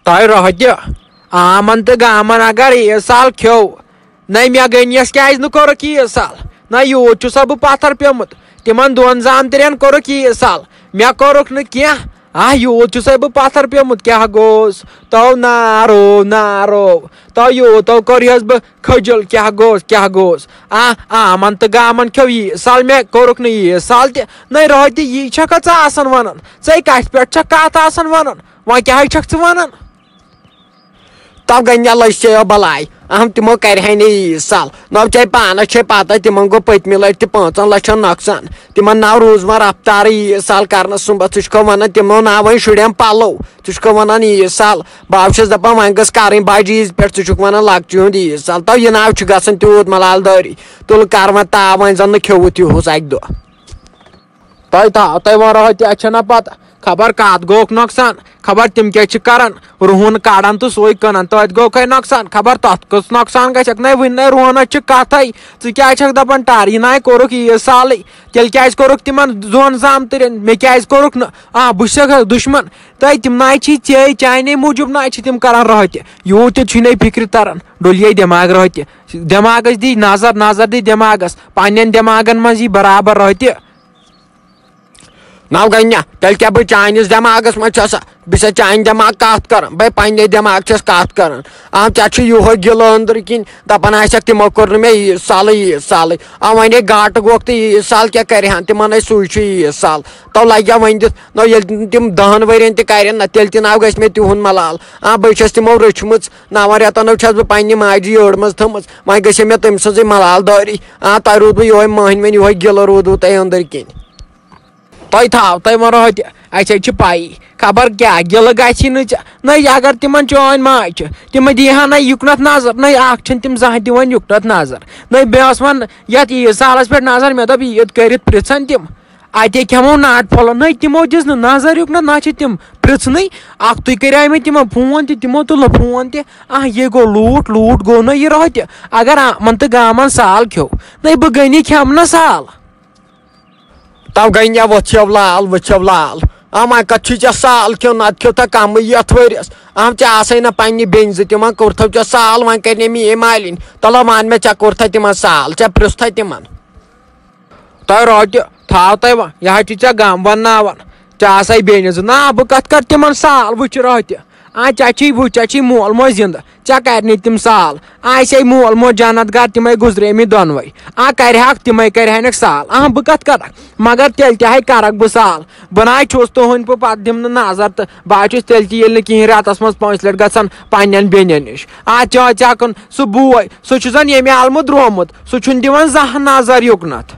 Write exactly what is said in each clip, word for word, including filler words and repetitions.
تۄہہِ رۄہتہِ آمن تہٕ گامن اگر عیٖد سال کھیوٚو، نَے مےٚ گٔنیَس کیٛازِ نہٕ کوٚرُکھ عیٖد سال؟ نہ یوٗت چھُسا بہٕ پتھر پیوٚمُت؟ تِمن دۄن زامترٮ۪ن کوٚرُکھ عیٖد سال، مےٚ کوٚرُکھ نہٕ کینٛہہ۔ آہ، یوٗت چھُسے بہٕ پتھر پیوٚمُت، کیٛاہ گوٚوس؟ تو نارو، نارو، تو یوٗتو کوٚر یس بہٕ کھجل، کیٛاہ گوٚوس، کیٛاہ گوٚوس؟ آہ، آمن تہٕ گامن کھیوٚو عیٖد سال، مےٚ کوٚرُکھ نہٕ عیٖد سال تہِ۔ نَے رۄہتہِ، یی چھکھا ژٕ آسان ونان؟ ژے کتھِ پٮ۪ٹھ چھکھ کتھ آسان ونان؟ وۄنۍ کیٛاہ چھکھ ژٕ ونان؟ تو گنجا لٔج ژےٚ بلاے۔ اہم، تِمو کرِہے نہٕ عیٖد سال۔ نو ژےٚ پانس چھے پتہ، تِمن گوٚو پٔتمہِ لٹہِ تہِ پانٛژن لچھن نۄقصان۔ تِمن ناو روٗز وۄنۍ رفتارٕے عیٖد سال کرنس۔ سُمبتھ، ژٕ چھُکھ ونان تِمو ناو وۄنۍ شُرٮ۪ن پلو، ژٕ چھُکھ ونان عیٖد سال۔ بہٕ ہا چھُس دپان وۄنۍ گٔژھ کرٕنۍ بجہِ عیٖد پٮ۪ٹھ، ژٕ چھُکھ ونان لۄکچہِ ہُنٛد عیٖد سال۔ تو یہِ ناو چھُ گژھان تیوٗت ملال دٲری۔ تُل کر وۄنۍ تاو، وۄنۍ زن نہٕ کھیوٚوُتھ یِہُس اکہِ دۄہ۔ تۄہہِ تھا-، تۄہہِ وَنو تہِ، اَسہِ چھَنہ پَتہ، خبر کَتھ گوٚکھ نۄقصان، خبر تِم کیٛاہ چھِ کَران، رُہُن کَڑان تہٕ سُے کٕنان، تَتہِ گوٚکھَے نۄقصان، خبر تَتھ کُس نۄقصان گژھٮ۪کھ۔ نَے وٕنہِ نَے رُہنَس چھِ کَتھَے، ژٕ کیٛازِ چھَکھ دَپان ٹَر؟ یہِ نَے کوٚرُکھ عیٖد سالٕے، تیٚلہِ کیٛازِ کوٚرُکھ تِمَن دۄن زامتٕرٮ۪ن؟ مےٚ کیٛازِ کوٚرُکھ نہٕ؟ آ، بہٕ چھُسَکھ دُشمَن؟ تۄہہِ تِم نَے چھی ژے، چانے موٗجوٗب نَے چھِ تِم کَران رۄہَے تہِ، یوٗت تہِ چھُے نَے فِکرِ تَران، ڈوٚلیے دٮ۪ماغ رۄہَے تہِ، دٮ۪ماغَس دی نظر، نظر دی دٮ۪ماغَس، پنٛنٮ۪ن دٮ۪ماغَن منٛز یی برابر رۄہَے تہِ۔ نو گٔے نہ، تیٚلہِ کیٛاہ بہٕ چٲنِس دٮ۪ماغس منٛز چھَسا؟ بہٕ چھَسا چانہِ دٮ۪ماغ کَتھ کران؟ بے پنٛنے دٮ۪ماغ چھَس کَتھ کران۔ آ، ژےٚ چھُ یِہوے گِلہٕ أنٛدرٕ کِنۍ، دَپان آسٮ۪کھ تِمو کوٚر نہٕ مےٚ عیٖد سالٕے، عیٖد سالٕے۔ آ، وۄنۍ ہے گاٹہٕ گوٚکھ تہٕ عیٖد سال کیٛاہ کَرِہَن؟ تِمن ہے سُے چھُ عیٖد سال۔ تو لَگہِ ہا وۄنۍ دِتھ، نو ییٚلہِ تِم دَہَن ؤرِین تہِ کَرن نہ، تیٚلہِ تہِ نہ گژھِ مےٚ تِہُنٛد ملال۔ آ، بہٕ چھَس تِمو رٔچھمٕژ، نَوَن رٮ۪تَن ہو چھَس بہٕ پنٛنہِ ماجہِ یٔڑ منٛز تھٲومٕژ، وۄنۍ گژھِ مےٚ تٔمۍ سٕنٛزٕے ملال دٲری۔ آ، تۄہہِ روٗدوٕ یِہوے مٔہنِوٮ۪ن، یِہوے گِلہٕ روٗدوٕ تۄہہِ أنٛدٕرۍ کِنۍ۔ تۄہہِ تھاو، تۄہہِ وَنو تہِ، اَسہِ حظ چھِ پَیی، خبر کیٛاہ گِلہٕ گژھی نہٕ ژےٚ۔ نہ، یہِ اگر تِمَن چٲنۍ ماجہِ چھِ، تِمَن دی ہا نہ یُکنَتھ نظر، نہ اَکھ چھِنہٕ تِم زانٛہہ دِوان یُکنَتھ نظر۔ نہ، مےٚ ٲس وۄنۍ یَتھ عیٖد سالَس پٮ۪ٹھ نظر، مےٚ دوٚپ، عیٖد کٔرِتھ پِرٛژھَن تِم۔ اَتے کھٮ۪مو ناٹہٕ پھوٚلَن۔ نہ، تِمو دِژ نہٕ نظر یُکنَتھ، نہ چھِ تِم پِرٛژھنٕے۔ اَکھتُے کَریٛاے مےٚ تِمَن فون تہِ، تِمو تُل نہٕ فون تہِ۔ آہ، یہِ گوٚو لوٗٹھ، لوٗٹھ گوٚو نہ یہِ رۄہَے تہِ۔ اگر یِمَن تہٕ گامَن سال کھیوٚو، نہ بہٕ گٔنی کھٮ۪مہٕ نہ سال۔ تو گٔے مےٚ وۄژھیو لال، وۄژھیو لال۔ اما کتھ چھُے ژےٚ سال کھیوٚن، نتہٕ کھیوٚو تہ کمٕے یتھ ؤرِیَس۔ اہم، ژےٚ آسے نہ پننہِ بیٚنہِ زٕ، تِمن کوٚرتھو ژےٚ سال، وۄنۍ کرنے میٲنۍ مالِنۍ۔ تلہ ون مےٚ، ژےٚ کوٚرتھا تِمن سال؟ ژےٚ پرٛژھتھا تِمن؟ تۄہہِ روتہِ تھاو تۄہہِ وۄنۍ، یہِ حظ چھُے ژےٚ غم ونناوان۔ ژےٚ آسے بیٚنہِ زٕ، نہ بہٕ کتھ کرٕ تِمن سال؟ وٕچھ روتہِ۔ آ، ژےٚ چھی، وٕچھ، ژےٚ چھی مول موج زِندٕ، ژےٚ کرِ نہٕ تِم سال۔ آسے مول موج جنت گار، تِمے گُزریمٕتۍ دۄنوے۔ آ، کرِہاکھ تِمے، کرِہانکھ سال۔ آ، بہٕ کتھ کرکھ؟ مگر تیٚلہِ تہِ ہے کرکھ بہٕ سال۔ بہٕ نہ حظ چھُس تُہنٛدۍ پٲٹھۍ پتہٕ دِمہٕ نہٕ نظر تہٕ بہٕ حظ چھُس تیٚلہِ تہِ ییٚلہِ نہٕ کِہیٖنۍ رٮ۪تس منٛز پانٛژھِ لٹہِ گژھان پننٮ۪ن بیٚنٮ۪ن نِش۔ آ، چٲ-، ژےٚ کُن سُہ بوے، سُہ چھُ زن ییٚمہِ عالمہٕ درٛامُت، سُہ چھُنہٕ دِوان زانٛہہ نظر یُکنتھ۔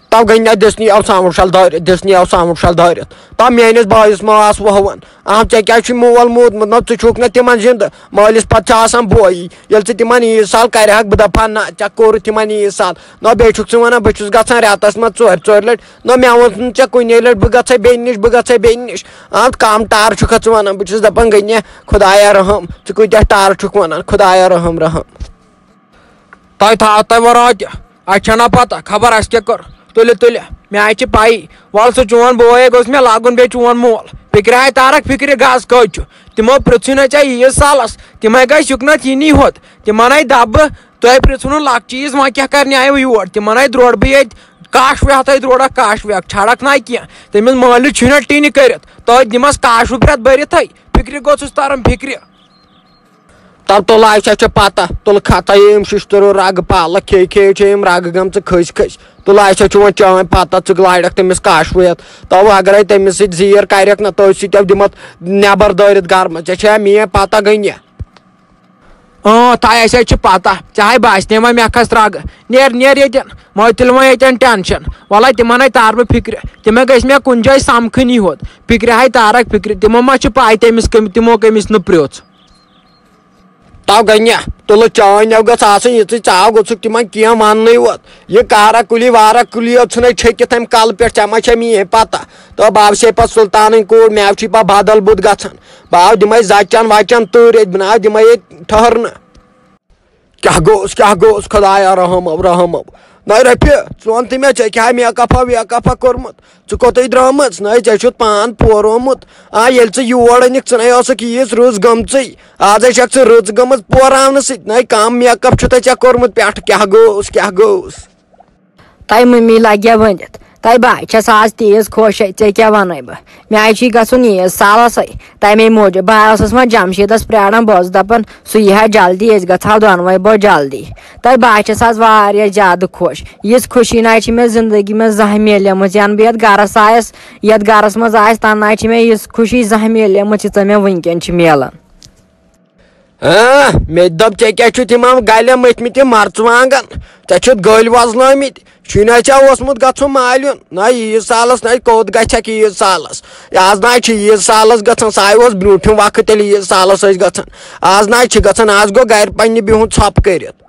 تو گٔے نہ دِژنٕے او ساوُنٛڈ شل دٲرِتھ، دِژنٕے او ساوُنٛڈ شل دٲرِتھ۔ تو میٲنِس بٲیِس ما آس وۄہوان؟ اہم، ژےٚ کیٛازِ چھُے مول موٗدمُت؟ نہ، ژٕ چھُکھ نہ تِمن زِندٕ۔ مٲلِس پتہٕ چھُ آسان بویی۔ ییٚلہِ ژٕ تِمن عیٖد سال کرِہکھ، بہٕ دپہٕ ہا نہ، ژےٚ کوٚرُتھ تِمن عیٖد سال۔ نہ، بیٚیہِ چھُکھ ژٕ ونان بہٕ چھُس گژھان رٮ۪تس منٛز ژورِ ژورِ لٹہِ۔ نہ، مےٚ ووٚن نہٕ ژےٚ کُنے لٹہِ بہٕ گژھے بیٚنہِ نِش، بہٕ گژھے بیٚنہِ نِش۔ اہم، کم ٹار چھُکھا ژٕ ونان؟ بہٕ چھُس دپان گٔے نہ خدایا رحم، ژٕ کۭتیاہ ٹار چھُکھ ونان، خدایا رحم رحم۔ تۄہہِ تھاو تۄہہِ وۄنۍ راتہِ، اَسہِ چھَنہ پَتہ خبر اَسہِ کیٛاہ کٔر۔ تُلِو تُلِو، مےٚ حظ چھِ پَیی۔ وَلہٕ سُہ چون بوے گوٚژھ مےٚ لَگُن بیٚیہِ چون مول۔ فِکرِ ہاے تارَک فِکرِ گژھ کٔژ چھُ؟ تِمو پِرٛژھُے نہ ژےٚ یہِ یہِ سالَس۔ تِم ہے گٔے شُکنَتھ یِنی ہوت۔ تِمَن ہے دَبہٕ، تۄہہِ پِرٛژھُن لۄکچہِ عیٖز وۄنۍ کیٛاہ کَرنہِ آیِو یور؟ تِمَن ہے درٛوڈ بہٕ ییٚتہِ کاش وٮ۪تھَے درٛوڈَکھ کاش وٮ۪کھ، چھَڑَکھ نہ کینٛہہ۔ تٔمِس مٲلِس چھُے نہ ٹِنہِ کٔرِتھ۔ تٔتھۍ دِمَس کاش وُپرٮ۪تھ بٔرِتھَے۔ فِکرِ گوٚژھُس تَرُن فِکرِ۔ تَو تُلہٕ اَسہِ چھِ پَتہ، تُلہٕ کھژا یِم شِشتٕرو رَگہٕ پالَکھ کھے کھے چھِ یِم رَگہٕ گٔمژٕ کھٔسۍ کھٔسۍ۔ تُلہٕ اَسہِ چھِ وۄنۍ چٲنۍ پَتہ، ژٕ لارٮ۪کھ تٔمِس کَش وُیَتھ۔ تَو اَگَرَے تٔمِس سۭتۍ زیٖر کَرٮ۪کھ نہ، تٔتھۍ سۭتۍ تِم دِمَتھ نٮ۪بَر دٲرِتھ گَرٕ منٛز۔ ژےٚ چھےٚ میٛٲنۍ پَتہ گٔے نہ؟ اۭں، تۄہہِ اَسہِ حظ چھِ پَتہ، ژےٚ ہاے باسہِ نے وۄنۍ مےٚ کھَس رَگہٕ۔ نیر، نیر ییٚتٮ۪ن، مَہ تُل وۄنۍ ییٚتٮ۪ن ٹٮ۪نشَن۔ وَلَے تِمَن ہے تارٕ بہٕ فِکرِ، تِمَن گٔژھۍ مےٚ کُنہِ جایہِ سَمکھٕنی ہوت۔ فِکرِ ہاے تارَک فِکرِ، تِمو ما چھِ پَے تٔمِس کٔمۍ، تِمو کٔمِس نہٕ پرٛژھ۔ تو گٔے نہ، تُلہٕ چٲنۍ نٮ۪و گٔژھ آسٕنۍ یِژٕے، ژاو گوٚژھُکھ تِمن کینٛہہ وَننُے یوت۔ یہِ کارا کُلی وارا کُلی یوت ژھٕنے چھٔکِتھ اَمہِ کَلہٕ پٮ۪ٹھ، ژےٚ ما چھےٚ میٛٲنۍ پَتہ؟ تہٕ بہٕ آسے پَتہٕ سُلطانٕنۍ کوٗر، مےٚ چھُے پَتہٕ بدل بُتھ گژھان۔ بہٕ آو دِمَے زَچَن وَچَن تۭرۍ ییٚتہِ، بہٕ نہ آو دِمَے ییٚتہِ ٹھٔہرنہٕ۔ کیٛاہ گوٚوس، کیٛاہ گوٚوس، خۄدایا رحم او، رحم او۔ نَے رۄپیہِ، ژٕ وَن تہٕ مےٚ، ژےٚ کیٛاہ make up-ا ویک اپا کوٚرمُت؟ ژٕ کوٚتٕے درٛامٕژ؟ نَے، ژےٚ چھُتھ پان پورومُت۔ آ، ییٚلہِ ژٕ یور أنِکھ، ژٕ نَے ٲسٕکھ ییٖژ رٕژ گٔمژٕے۔ آزے چھَکھ ژٕ رٕژ گٔمٕژ پوراونہٕ سۭتۍ۔ نَے، کَم make up چھُتھ ژےٚ کوٚرمُت پٮ۪ٹھٕ، کیٛاہ گوٚوُس، کیٛاہ گوٚوُس؟ تۄہہِ مٔمی لگیا ؤنِتھ، تۄہہِ بہٕ چھَس آز تیٖژ خۄش، ژےٚ کیٛاہ وَنَے بہٕ؟ مےٚ حظ چھُے گژھُن عیٖد سالَسٕے، تَمے موٗجوٗب۔ بہٕ ٲسٕس وۄنۍ جمشیٖدَس پرٛاران، بہٕ ٲسٕس دَپان سُہ یی ہا جلدی، أسۍ گژھٕ ہاو دۄنوَے بٲژ جلدی۔ تۄہہِ بہٕ حظ چھَس آز واریاہ زیادٕ خۄش۔ یِژھ خوشی نہ حظ چھِ مےٚ زندگی منٛز زانٛہہ میلیمٕژ، یَنہٕ بہٕ یَتھ گَرَس آیَس، یَتھ گَرَس منٛز آیَس، تَنہٕ نہ حظ چھِ مےٚ یِژھ خوشی زانٛہہ میلیمٕژ، ییٖژاہ مےٚ وٕنۍکٮ۪ن چھِ میلان۔ ہاں، مےٚ تہِ دوٚپ، ژےٚ کیٛاہ چھُتھ یِمن گلٮ۪ن مٔتھمٕتۍ یِم مرژٕوانٛگن؟ ژےٚ چھُتھ گٔلۍ وۄزلٲومٕتۍ۔ چھُے نہ ژےٚ اوسمُت گژھُن مالیُن؟ نہ، عیٖد سالس نہ کوٚت گژھکھ عیٖد سالس؟ آز نہ چھِ عیٖد سالس گژھان، سُہ ہاے اوس برٛونٛٹھِم وقت تیٚلہِ عیٖد سالس ٲسۍ گژھان۔ آز نہ چھِ گژھان، آز گوٚو گرِ پننہِ بِہُن ژھۄپہٕ کٔرِتھ۔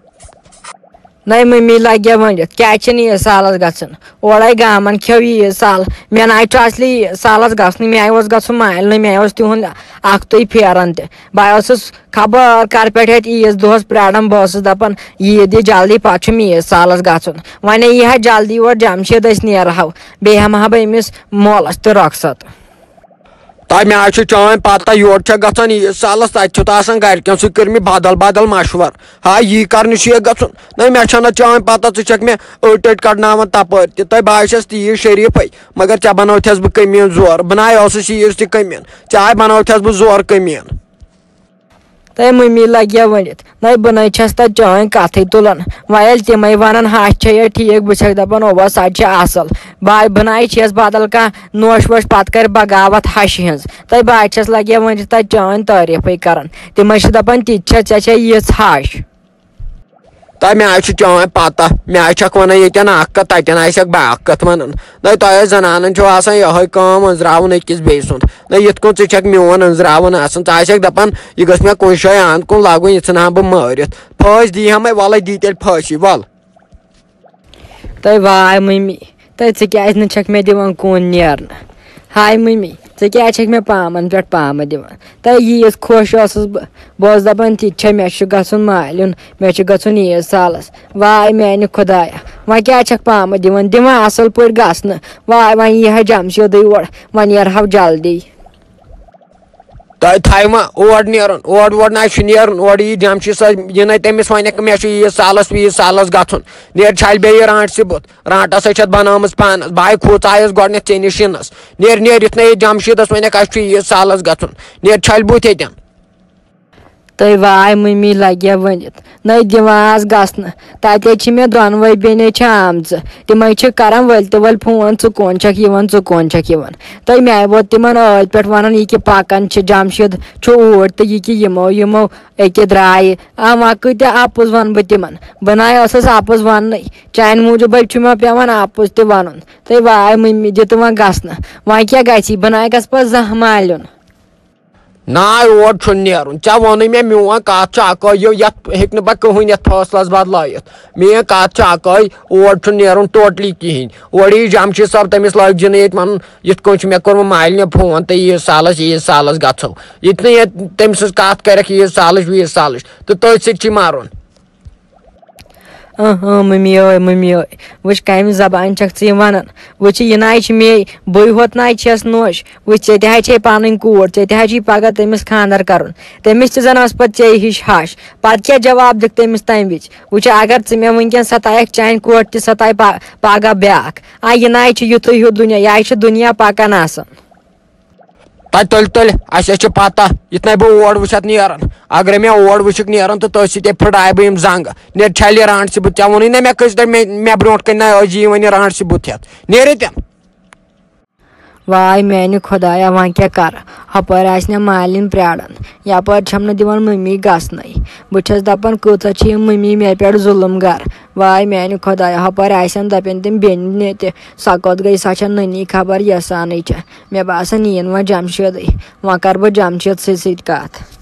نَے مٔمی لگیا ؤنِتھ، کیٛازِ چھِنہٕ عیٖد سالس گژھان؟ اورَے گامَن کھیوٚو یہِ عیٖد سال۔ مےٚ نَے چھُ اصلی عیٖد سالَس گژھنُے، مےٚ اوس گژھُن مالنٕے، مےٚ اوس تِہُنٛد اَکھتُے پھیران تہِ۔ بہٕ اوسُس خبر کَر پٮ۪ٹھ یَتھ عیٖد دۄہَس پرٛاران، بہٕ اوسُس دَپان، عیٖد یی جلدی، پَتہٕ چھُم عیٖد سالَس گژھُن۔ وۄنۍ یی ہا جلدی اور جمشیٖد، أسۍ نیرہو، بیٚیہِ ہٮ۪مہٕ ہا بہٕ أمِس مولَس تہِ رۄخصت۔ تۄہہِ مےٚ حظ چھِ چٲنۍ پتہ، یورٕ چھےٚ گژھان عیٖد سالس، تتہِ چھُ تہٕ آسان گرِکٮ۪ن سۭتۍ کٔرمٕتۍ بدل بدل مشور۔ ہا، یی کرنہِ چھُ یہِ گژھُن؟ نہ، مےٚ چھنہٕ چٲنۍ پتہ، ژٕ چھکھ مےٚ أٹۍ أٹۍ کڑناوان تپٲرۍ تہِ۔ تۄہہِ بہٕ حظ چھس تیٖژ شریٖفے، مگر ژےٚ بنوتھس بہٕ کٔمیٖن زورٕ۔ بہٕ نہ حظ اوسُس ییٖژ تہِ کٔمیٖن، ژےٚ حظ بنوتھس بہٕ زورٕ کٔمیٖن۔ تۄہہِ مٔمی لگیا ؤنِتھ؟ نَے، بہٕ نَے چھَس تَتہِ چٲنۍ کَتھٕے تُلان۔ وۄنۍ ییٚلہِ تِمَے وَنَن، ہَش چھےٚ یا ٹھیٖک، بہٕ چھَکھ دَپان، اَوا، سۄ تہِ چھےٚ اَصٕل۔ بہٕ، بہٕ نَے چھَس بدل کانٛہہ نوش ووش پَتہٕ کَرِ بغاوت ہَشہِ ہِنٛز۔ تہٕ بہٕ حظ چھَس لگیا وۄنۍ تَتہِ چٲنۍ تعریٖفٕے کَران۔ تِم حظ چھِ دَپان، تِتہِ چھےٚ، ژےٚ چھےٚ یِژھ ہَش۔ تۄہہِ مےٚ حظ چھِ چٲنۍ پَتہ، مےٚ حظ چھَکھ وَنان ییٚتٮ۪ن اَکھ کَتھ، تَتٮ۪ن آسٮ۪کھ بیٛاکھ کَتھ وَنان۔ نَے، تۄہہِ حظ زَنانَن چھو آسان یِہوٚے کٲم، أنٛزراوُن أکِس بیٚیہِ سُنٛد۔ نہ، یِتھ کٔنۍ ژٕ چھَکھ میون أنٛزراوان آسان، ژٕ آسٮ۪کھ دَپان، یہِ گٔژھ مےٚ کُنہِ جایہِ اَنٛد کُن لاگُن، یہِ ژھٕنہٕ ہا بہٕ مٲرِتھ۔ پھٲسۍ دی ہا مےٚ، وَلَے دی تیٚلہِ پھٲسۍ، وَل۔ تہٕ واے مٔمی، تہٕ ژٕ کیٛازِ نہٕ چھَکھ مےٚ دِوان کُن نیرنہٕ؟ ہاے مٔمی، ژٕ کیٛازِ چھَکھ مےٚ پامَن پٮ۪ٹھ پامہٕ دِوان؟ تہٕ ییٖژ خۄش ٲسٕس بہٕ، بہٕ اوسُس دَپان، تہِ چھےٚ، مےٚ چھُ گژھُن مالیُن، مےٚ چھُ گژھُن عیٖد سالَس۔ واے میٛانہِ خۄدایا، وۄنۍ کیٛازِ چھَکھ پامہٕ دِوان؟ دِوان اَصٕل پٲٹھۍ گژھنہٕ۔ واے، وۄنۍ یی ہا جمشیٖدٕے اور، وۄنۍ نیرہو جلدی۔ تۄہہِ تھایہِ وۄنۍ اور نیرُن، اور وور نہ چھُ نیرُن، اورٕ یی جمشی صٲب، یہِ نَے تٔمِس وَنٮ۪کھ، مےٚ چھُ عیٖد سالَس ویٖد سالَس گژھُن۔ نیر چھَلہِ بیٚیہِ یہِ رانٛٹسٕے بُتھ، رانٛٹَس ہے چھَتھ بَنٲومٕژ پانَس، بہٕ ہاے کھوٗژایَس گۄڈٕنٮ۪تھ ژےٚ نِش یِنَس۔ نیر، نیر، یُتھ نَے یہِ جمشیٖدَس وَنٮ۪کھ، اَسہِ چھُ عیٖد سالَس گژھُن، نیر چھَلہِ بُتھ ییٚتٮ۪ن۔ تہٕ واے مٔمی لگیا ؤنِتھ، نَے دِوان آز گژھنہٕ۔ تَتہِ حظ چھِ مےٚ دۄنوَے بیٚنہِ چھِ آمژٕ۔ تِمَے چھِ کران ؤلۍ تہٕ ؤلۍ فون، "ژٕ کون چھَکھ یِوان، ژٕ کون چھَکھ یِوان؟" تہٕ مےٚ ووت تِمَن ٲدۍ پٮ۪ٹھ وَنان، یہِ کہِ پَکان چھِ جمشیٖد چھُ اوٗرۍ تہٕ یہِ کہِ یِمو، یِمو أکہِ درٛایہِ۔ آ، وۄنۍ کۭتیٛاہ اَپُز وَنہٕ بہٕ تِمَن؟ بہٕ نَے ٲسٕس اَپُز وَننٕے۔ چانہِ موٗجوٗبَے چھُ مےٚ پٮ۪وان اَپُز تہِ وَنُن۔ تہٕ واے مٔمی دِ تہٕ وۄنۍ گژھنہٕ۔ وۄنۍ کیٛاہ گژھی؟ بہٕ نَے گژھٕ پَتہٕ زانٛہہ مالیُن۔ نہ، اور چھُنہٕ نیرُن۔ ژےٚ ووٚنُے مےٚ، میون کَتھ چھُ اَکٲے، یہِ، یَتھ ہیٚکہِ نہٕ پَتہٕ کٕہٕنۍ یَتھ فٲصلَس بدلٲیِتھ۔ میٲنۍ کَتھ چھِ اَکٲے، اور چھُنہٕ نیرُن totally کِہیٖنۍ۔ اورٕ یی جمشید صٲب، تٔمِس لٲگۍ زِ نہٕ ییٚتہِ وَنُن، یِتھ کٔنۍ چھُ مےٚ کوٚرمُت مالِنہِ فون تہٕ عیٖد سالَس، عیٖد سالَس گژھو۔ یہِ تہِ نہٕ ییٚتہِ تٔمۍ سٕنٛز کَتھ کَرٮ۪کھ، عیٖد سالٕچ، ویٖد سالٕچ، تہٕ تٔتھۍ سۭتۍ چھُے مَرُن۔ اۭں، اۭں، مٔمی ٲے، مٔمی ٲے، وٕچھ، کَمہِ زبانہِ چھَکھ ژٕ یہِ وَنان؟ وٕچھ، یہِ نَے چھِ مے، بٕے ہوت نَے چھَس نوش۔ وٕچھ، ژےٚ تہِ حظ چھے پَنٕنۍ کوٗر، ژےٚ تہِ حظ چھُے پَگاہ تٔمِس خانٛدر کَرُن۔ تٔمِس تہِ زَن ٲس پَتہٕ ژے ہِش ہَش۔ پَتہٕ کیٛاہ جواب دِکھ تٔمِس تَمہِ وِزِ؟ وٕچھ، اگر ژٕ مےٚ وٕنۍکٮ۪ن سَتایَکھ، چانہِ کورِ تہِ سَتایہِ پا-، پَگاہ بیٛاکھ۔ آ، یہِ نَے چھُ یُتھُے ہیوٗ دُنیا، یہِ ہَے چھُ دُنیا پَکان آسان۔ تَتہِ تُلۍ تُلۍ، اَسہِ حظ چھِ پَتہ، یِتھ نَے بہٕ اور وٕچھَتھ نیران۔ اگرے مےٚ اور وٕچھِکھ نیران تہٕ تٔتھۍ سۭتۍ پھٕٹرایہِ بہٕ یِم زنٛگہٕ۔ نیر چھَلہِ رانٛٹسٕے بُتھ، ژےٚ ووٚنُے نہ مےٚ کٔژِ لَٹہِ، مےٚ، مےٚ برونٛٹھ کَنہِ نہ ٲسی یِوان یہِ رانٛٹسٕے بُتھ ہٮ۪تھ۔ نیر ییٚتٮ۪ن۔ واے میٛانہِ خۄدایا، وۄنۍ کیٛاہ کَرٕ؟ ہۄپٲرۍ آسہِ مےٚ مالِنۍ پرٛاران، یَپٲرۍ چھَم نہٕ دِوان مٔمی گژھنَے۔ بہٕ چھَس دَپان، کۭژاہ چھِ یِم مٔمی مےٚ پٮ۪ٹھ ظُلُم گر۔ واے میٛانہِ خۄدایا، ہۄپٲرۍ آسن دَپن تِم بیٚنہِ تہِ، سۄ کوٚت گٔے؟ سۄ چھےٚ نٔنی خبر یَسانٕے چھےٚ۔ مےٚ باسان، یِیِن وۄنۍ جمشیدٕے۔ وۄنۍ کَرٕ بہٕ جمشید سٕے سۭتۍ کَتھ۔